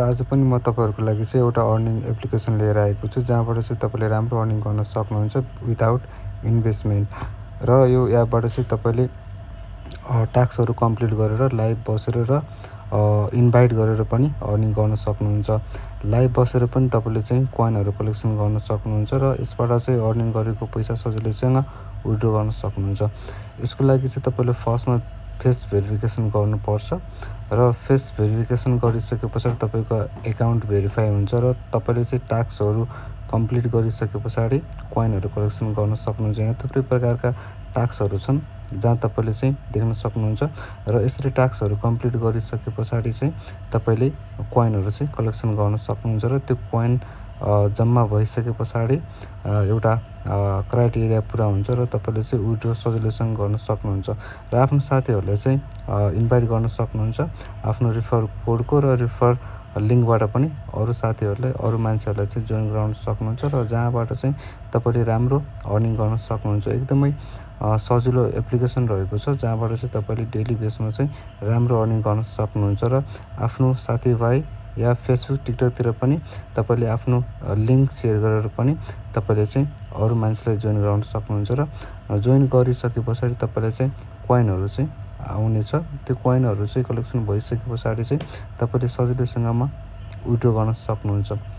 आज पनि म तपाईँहरूको लागि चाहिँ एउटा अर्निङ एप्लिकेसन लिएर आएको छु, जहाँबाट चाहिँ तपाईँले राम्रो अर्निङ गर्न सक्नुहुन्छ विदाउट इन्भेस्टमेन्ट। र यो एपबाट चाहिँ तपाईँले टास्कहरू कम्प्लिट गरेर लाइभ बसेर र इन्भाइट गरेर पनि अर्निङ गर्न सक्नुहुन्छ। लाइभ बसेर पनि तपाईँले चाहिँ कोइनहरू कलेक्सन गर्न सक्नुहुन्छ र यसबाट चाहिँ अर्निङ गरेको पैसा सजिलैसँग विथड्र गर्न सक्नुहुन्छ। यसको लागि चाहिँ तपाईँले फर्स्टमा फेस भेरिफिकेसन गर्नुपर्छ र फेस भेरिफिकेसन गरिसके पछाडि तपाईँको एकाउन्ट भेरिफाई हुन्छ र तपाईँले चाहिँ टास्कहरू कम्प्लिट गरिसके पछाडि कोइनहरू कलेक्सन गर्न सक्नुहुन्छ। यहाँ थुप्रै प्रकारका टास्कहरू छन् जहाँ तपाईँले चाहिँ देख्न सक्नुहुन्छ र यसरी टास्कहरू कम्प्लिट गरिसके पछाडि चाहिँ तपाईँले कोइनहरू चाहिँ कलेक्सन गर्न सक्नुहुन्छ र त्यो कोइन जम्मा भइसके पछाडि एउटा क्राइटेरिया पुरा हुन्छ र तपाईँले चाहिँ विथड्र सजिलैसँग गर्न सक्नुहुन्छ र आफ्नो साथीहरूलाई चाहिँ इन्भाइट गर्न सक्नुहुन्छ। आफ्नो रिफर कोडको र रिफर लिङ्कबाट पनि अरू साथीहरूलाई अरू मान्छेहरूलाई चाहिँ जोइन गराउन सक्नुहुन्छ र जहाँबाट चाहिँ तपाईँले राम्रो अर्निङ गर्न सक्नुहुन्छ। एकदमै सजिलो एप्लिकेसन रहेको छ, जहाँबाट चाहिँ तपाईँले डेली बेसमा चाहिँ राम्रो अर्निङ गर्न सक्नुहुन्छ र आफ्नो साथीभाइ या फेसबुक टिकटकतिर पनि तपाईँले आफ्नो लिङ्क सेयर गरेर पनि तपाईँले चाहिँ अरू मान्छेलाई जोइन गराउन सक्नुहुन्छ र जोइन गरिसके पछाडि तपाईँलाई चाहिँ कोइनहरू चाहिँ आउनेछ। त्यो कोइनहरू चाहिँ कलेक्सन भइसके पछाडि चाहिँ तपाईँले सजिलैसँगमा विथड्र गर्न सक्नुहुन्छ।